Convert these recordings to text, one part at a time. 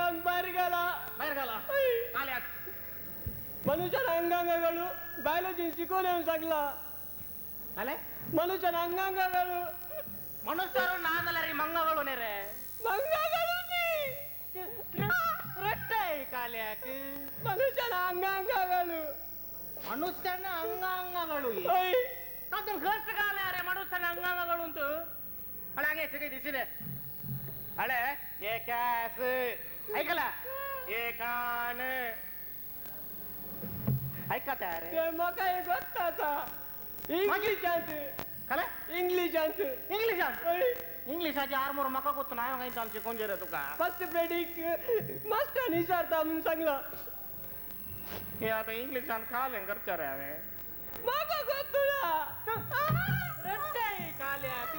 अंग भायर गेला. भायर घाला काल्याक. मनुष्यान अंगांगाಗಳು बयालॉजी शिकवून येऊन सांगला. ಅಲೆ ಮನುಷ್ಯನ ಅಂಗಾಂಗಗಳು. ಮನುಷ್ಯರು ನಾನಲ್ಲ ರೀ, ಮಂಗಗಳು ನೇರೆ. ಮಂಗಗಳು ರೊಟ್ಟೆ ಕಾಲ್ಯಾಕ್. ಮನುಷ್ಯನ ಅಂಗಾಂಗಗಳು. ಮನುಷ್ಯನ ಅಂಗಾಂಗಗಳು. ಅದನ್ನ ಕಷ್ಟ ಕಾಲ ಮನುಷ್ಯನ ಅಂಗಾಂಗಗಳು ಉಂಟು. ಹಳೆ ಹಾಗೆ ಸಿಗೈ ದಿಸಿದೆ. ಹಳೆ ಏ ಕ್ಯಾಸ್ ಐಕಲ್ಲ ಏ ಕಾನ್ ऐकता रे. म्हाका हे ಗೊತ್ತಾತ. इंग्लिशांत ಕಲೆ इंग्लिशांत. इंग्लिशांत इंग्लिशाचे आरमोर म्हाका ಗೊತ್ತು. ना हांवें कांय शिकोवन रे तुका. फर्स्ट प्रेडीक मास्टरान विचारता म्हणून सांगला. हे आता इंग्लिशान खालें करचें रे हांवें. म्हाका ಗೊತ್ತು ना. रट्टाय काल्याक.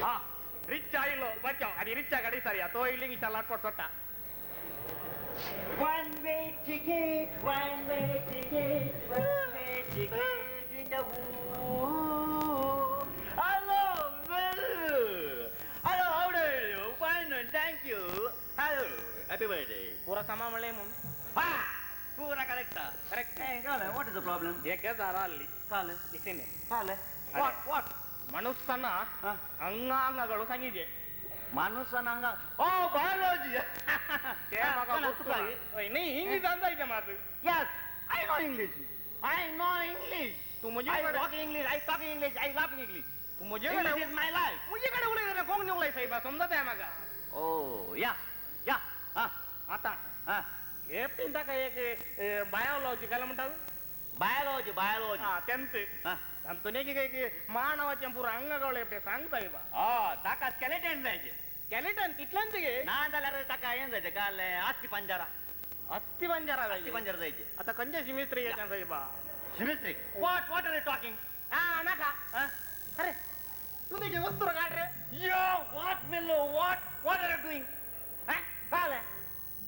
हा रिक्षा आयलो बचाव आनी रिक्षा गाडी सारया तो इंग्लिशान लाटकोट सोडटा. One way ticket, one way ticket, one way ticket in the womb. Hello, well. Hello, how are you? Fine, and thank you. Hello, happy birthday. पुरा सामा म्हणलें म्हूण. Ha! Pura correct. Correct. Hey, Kale, what is the problem? ಏಕೆ ದಾರ ಅಲ್ಲಿ Kale, ದಿಸಿನೆ. Kale. What, what? ಮನುಷ್ಯನ ಅಂಗಾಂಗಗಳು ಸಂಗಿದೆ. ಮನುಷ್ಯನ ಅಂಗ. ಓ, biology. नाही इंग्लिश अंदाज मात. Yes, I know English. I know English. तू मुझे I talk English, I talk English, I love English. तू मुझे English is my life. मुझेकडे उलयता कोंकणी उलय साहेबा समजत आहे म्हाका. Oh, yeah, yeah. हा, आता हा. हे ताका एक बायोलॉजी काय म्हणतात. Biology, biology. हा तेंच. हा. तांतून एक एक मानवाचे पुरा अंगಗಳು ते सांग साहेबा. Oh, ताका स्केलेटन जायचे. स्केलेटन तितल्यान गे. ना जाल्यार ताका हें जायचें काल अस्थी पंजरा. अस्थी पंजरा. अस्थी पंजरा जायचे. आता खंयचे शिमिस्त्री येता साहेबा. शिमिस्त्री? What, what are you talking? हा नाका. अरे तू तुझी वस्तू काढ रे. यो, what Millo, what, what are you doing? काल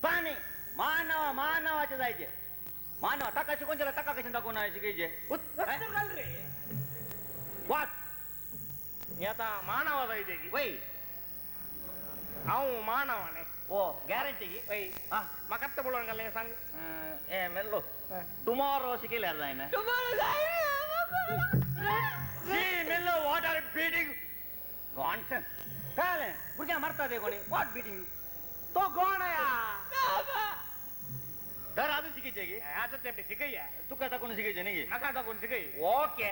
पाणी मानव मानवाचे जायचे. मानव ताका शिकून गेला ताका कशें दाखोवन शिकयचे. वस्तू घाल रे. What? हे आता मानवा जायचे की. वय. हांव मानवाने. ओ गॅरंटी की. वय. हा. म्हाका आत्तां पळोवन घालें सांग. ए मेल्लो टुमॉरो शिकयल्यार जायना. टुमॉरो जायना. See Mello, what are beating nonsense. कळ्ळें भुरग्यांक मारता ते कोणी. What beating? तो कोण या. तर आजून शिकयचे की. आजून ते शिकय. तुका कोण शिकयचे न्ही की. म्हाका आतां कोण शिकय. ओके.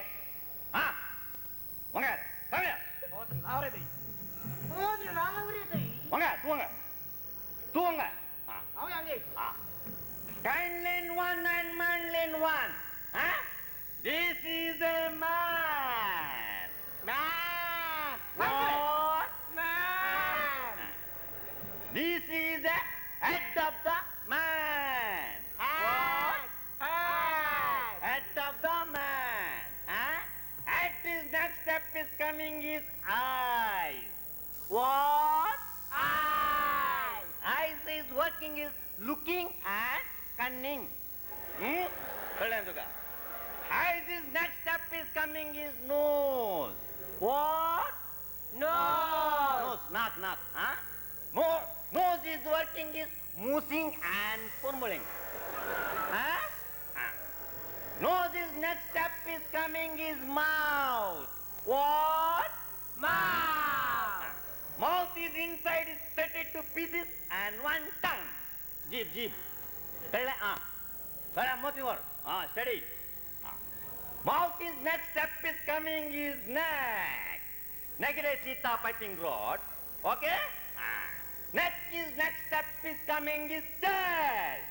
हा वांगा कळ्ळें. राव रे तई. राव रे तई. वांगा तूं वांगा तूं वांगा. हांव हांगे. हा. Kindlin one and manlin one. Huh? This is a man. Man. What? Man. This is the head of the man. Head. Head. Head of the man. Huh? At his next step is coming his eyes. What? Eyes. Eyes is working is looking and cunning. Hmm? कळ्ळें तुका? Eyes is next step is coming is nose. What? Nose. Nose, नाक, नाक. Huh? Nose is working is moosing and fumbling. Huh? Nose is next step is coming is mouth. What? Mouth. Mouth is inside is 32 pieces and one tongue. Jeep, jeep. कळ्ळें? आं बरें मोती वर. आं steady. Mouth is next step is coming is neck. Neck is Sita piping rod. Okay? Neck is next step is coming is chest.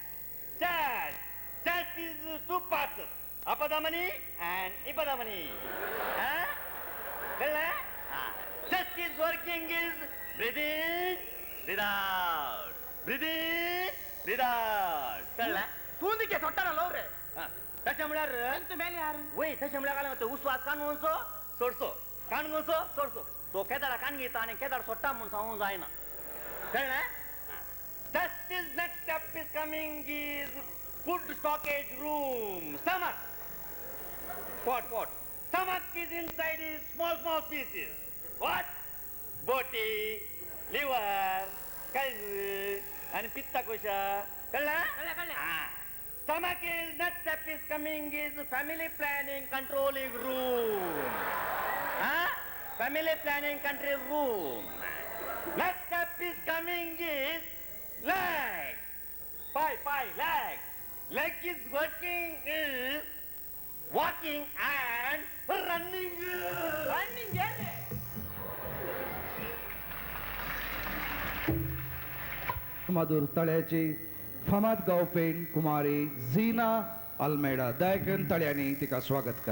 Chest. Chest is two parts. Apadamani and Ipadamani. Huh? कळ्ळें? Chest is working is breathe in, breathe out. Breathe in, breathe out. कळ्ळें? तूं दिके सोडटा ना रे. तशें म्हळ्यार तूं मेले यार. वय तशें म्हळ्यार काय तो उस्वास काडून सोडचो, काडून सोडचो. तो केदाळा कान घेता आनी केदाळ सोडटा म्हूण सांगूंक जायना. कळ्ळें? Chest is next step is coming is food storage room. Stomach. What, what? Stomach is inside is small, small pieces. What? बोटी, लिव्हर, काळजी आणि पित्ताकोशा. कळलं? कळलं, कळलं. हा. Stomach is next step is coming is family planning controlling room. हा? Family planning control room. Next step is coming is leg. पाय, पाय, leg. Leg is working is walking and running. Running. मधुर तळ्याची फामाद गावपेण कुमारी झीना अल्मेडा. दयाकरून तळ्यांनी तिका स्वागत करा.